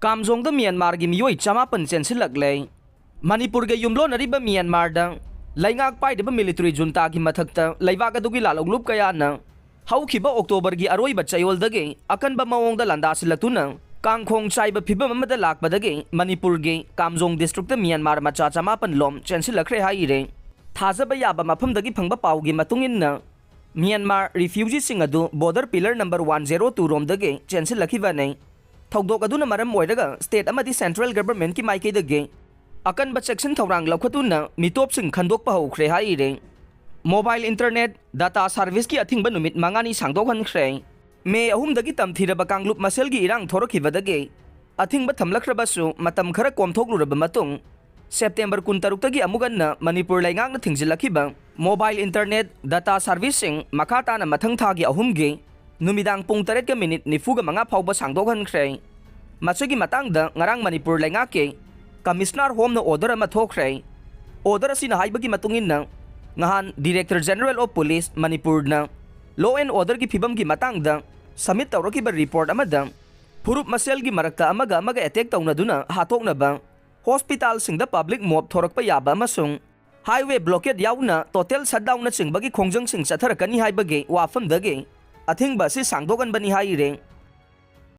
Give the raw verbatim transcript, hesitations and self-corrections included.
ꯀꯥꯝꯖꯣꯡꯗ ꯃ꯭ꯌꯥꯟꯃꯥꯔꯒꯤ ꯃꯤꯑꯣꯏ ꯆꯃꯥꯄꯟ ꯆꯦꯟꯁꯤꯜꯂꯛꯂꯦ꯫ ꯃꯅꯤꯄꯨꯔꯒ ꯌꯨꯝꯂꯣꯟꯅꯔꯤꯕ ꯃ꯭ꯌꯥꯟꯃꯥꯔꯗ ꯂꯩꯉꯥꯛ ꯄꯥꯏꯔꯤꯕ ꯃꯤꯂꯤꯇꯔꯤ ꯖꯨꯟꯇꯥꯒꯤ ꯃꯊꯛꯇ ꯂꯩꯕꯥꯛ ꯑꯗꯨꯒꯤ ꯂꯥꯜꯍꯧꯂꯨꯞ ꯀꯌꯥꯅ ꯍꯧꯈꯤꯕ ꯑꯣꯛꯇꯣꯕꯔꯒꯤ ꯑꯔꯣꯏꯕ ꯆꯌꯣꯜꯗꯒꯤ ꯑꯀꯟꯕ ꯃꯑꯣꯡꯗ ꯂꯥꯟꯗꯥꯁꯤꯜꯂꯛꯇꯨꯅ ꯀꯥꯡꯈꯣꯡ ꯆꯥꯏꯕ ꯐꯤꯕꯝ ꯑꯃꯗ ꯂꯥꯛꯄꯗꯒꯤ ꯃꯅꯤꯄꯨꯔꯒꯤ ꯀꯥꯝꯖꯣꯡ ꯗꯤꯁꯇ꯭ꯔꯤꯛꯇ ꯃ꯭ꯌꯥꯟꯃꯥꯔ ꯃꯆꯥ ꯆꯃꯥꯄꯟ ꯂꯣꯝ ꯆꯦꯟꯁꯤꯜꯂꯛꯈ꯭ꯔꯦ ꯍꯥꯏꯔꯦ꯫ ꯊꯥꯖꯕ ꯌꯥꯕ ꯃꯐꯝꯗꯒꯤ ꯐꯪꯕ ꯄꯥꯎꯒꯤ ꯃꯇꯨꯡ ꯏꯟꯅ, ꯃ꯭ꯌꯥꯟꯃꯥꯔ ꯔꯤꯐ꯭ꯌꯨꯖꯤꯁꯤꯡ ꯑꯗꯨ border pillar number one zero two ꯔꯣꯝꯗꯒꯤ ꯆꯦꯟꯁꯤꯜꯂꯛꯈꯤꯕꯅꯤ꯫ ꯊꯧꯗꯣꯛ ꯑꯗꯨꯅ ꯃꯔꯝ ꯑꯣꯏꯔꯒ ꯁ꯭ꯇꯦꯠ ꯑꯃꯗꯤ ꯁꯦꯟꯇ꯭ꯔꯦꯜ ꯒꯚꯔꯟꯃꯦꯟꯠꯀꯤ ꯃꯥꯏꯀꯩꯗꯒꯤ ꯑꯀꯟꯕ ꯆꯦꯛꯁꯤꯟ ꯊꯧꯔꯥꯡ ꯂꯧꯈꯠꯇꯨꯅ ꯃꯤꯇꯣꯞꯁꯤꯡ ꯈꯟꯗꯣꯛꯄ ꯍꯧꯈ꯭ꯔꯦ ꯍꯥꯏꯔꯦ꯫ ꯃꯣꯕꯥꯏꯜ ꯏꯟꯇꯔꯅꯦꯠ ꯗꯇꯥ ꯁꯥꯔꯚꯤꯁꯀꯤ ꯑꯊꯤꯡꯕ ꯅꯨꯃꯤꯠ ꯃꯉꯥꯅꯤ ꯁꯥꯡꯗꯣꯛꯍꯟꯈ꯭ꯔꯦ꯫ ꯃꯦ ꯑꯍꯨꯝꯗꯒꯤ ꯇꯝꯊꯤꯔꯕ ꯀꯥꯡꯂꯨꯞ ꯃꯁꯦꯜꯒꯤ ꯏꯔꯥꯡ ꯊꯣꯔꯛꯈꯤꯕꯗꯒꯤ ꯑꯊꯤꯡꯕ ꯊꯝꯂꯛꯈ꯭ꯔꯕꯁꯨ, ꯃꯇꯝ ꯈꯔ ꯀꯣꯝꯊꯣꯛꯂꯨꯔꯕ ꯃꯇꯨꯡ ꯁꯦꯞꯇꯦꯝꯕꯔ ꯀꯨꯟꯇꯔꯨꯛꯇꯒꯤ ꯑꯃꯨꯛ ꯍꯟꯅ ꯃꯅꯤꯄꯨꯔ ꯂꯩꯉꯥꯛꯅ ꯊꯤꯡꯖꯤꯜꯂꯛꯈꯤꯕ ꯃꯣꯕꯥꯏꯜ ꯏꯟꯇꯔꯅꯦꯠ ꯗꯇꯥ ꯁꯥꯔꯚꯤꯁꯁꯤꯡ ꯃꯈꯥ ꯇꯥꯅ ꯃꯊꯪ ꯊꯥꯒꯤ ꯑꯍꯨꯝꯒꯤ ꯅꯨꯃꯤꯗꯥꯡ ꯄꯨꯡ ꯇꯔꯦꯠꯀ ꯃꯤꯅꯤꯠ ꯅꯤꯐꯨꯒ ꯃꯉꯥ ꯐꯥꯎꯕ ꯁꯥꯡꯗꯣꯛꯍꯟꯈ꯭ꯔꯦ꯫ ꯃꯁꯤꯒꯤ ꯃꯇꯥꯡꯗ ꯉꯔꯥꯡ ꯃꯅꯤꯄꯨꯔ ꯂꯩꯉꯥꯛꯀꯤ ꯀꯃꯤꯁꯅꯔ ꯍꯣꯝꯅ ꯑꯣꯔꯗꯔ ꯑꯃ ꯊꯣꯛꯈ꯭ꯔꯦ꯫ ꯑꯣꯔꯗꯔ ꯑꯁꯤꯅ ꯍꯥꯏꯕꯒꯤ ꯃꯇꯨꯡ ꯏꯟꯅ, ꯉꯍꯥꯟ Director General of Police ꯃꯅꯤꯄꯨꯔꯅ law and orderꯒꯤ ꯐꯤꯕꯝꯒꯤ ꯃꯇꯥꯡꯗ ꯁꯕꯃꯤꯠ ꯇꯧꯔꯛꯈꯤꯕ ꯔꯤꯄꯣꯔꯠ ꯑꯃꯗ, ꯐꯨꯔꯨꯞ ꯃꯁꯦꯜꯒꯤ ꯃꯔꯛꯇ ꯑꯃꯒ ꯑꯃꯒ ꯑꯦꯇꯦꯛ ꯇꯧꯅꯗꯨꯅ ꯍꯥꯠꯇꯣꯛꯅꯕ, ꯍꯣꯁꯄꯤꯇꯥꯜꯁꯤꯡꯗ ꯄꯕ꯭ꯂꯤꯛ ꯃꯣꯕ ꯊꯣꯔꯛꯄ ꯌꯥꯕ ꯑꯃꯁꯨꯡ ꯍꯥꯏꯋꯦ ꯕ꯭ꯂꯣꯀꯦꯗ ꯌꯥꯎꯅ ꯇꯣꯇꯦꯜ ꯁꯠꯗꯥꯎꯟꯅꯆꯤꯡꯕꯒꯤ ꯈꯣꯡꯖꯪꯁꯤꯡ ꯆꯠꯊꯔꯛꯀꯅꯤ ꯍꯥꯏꯕꯒꯤ ꯋꯥꯐꯝꯗꯒꯤ ꯑꯊꯤꯡꯕ ꯑꯁꯤ ꯁꯥꯡꯗꯣꯛꯍꯟꯕꯅꯤ ꯍꯥꯏꯔꯦ꯫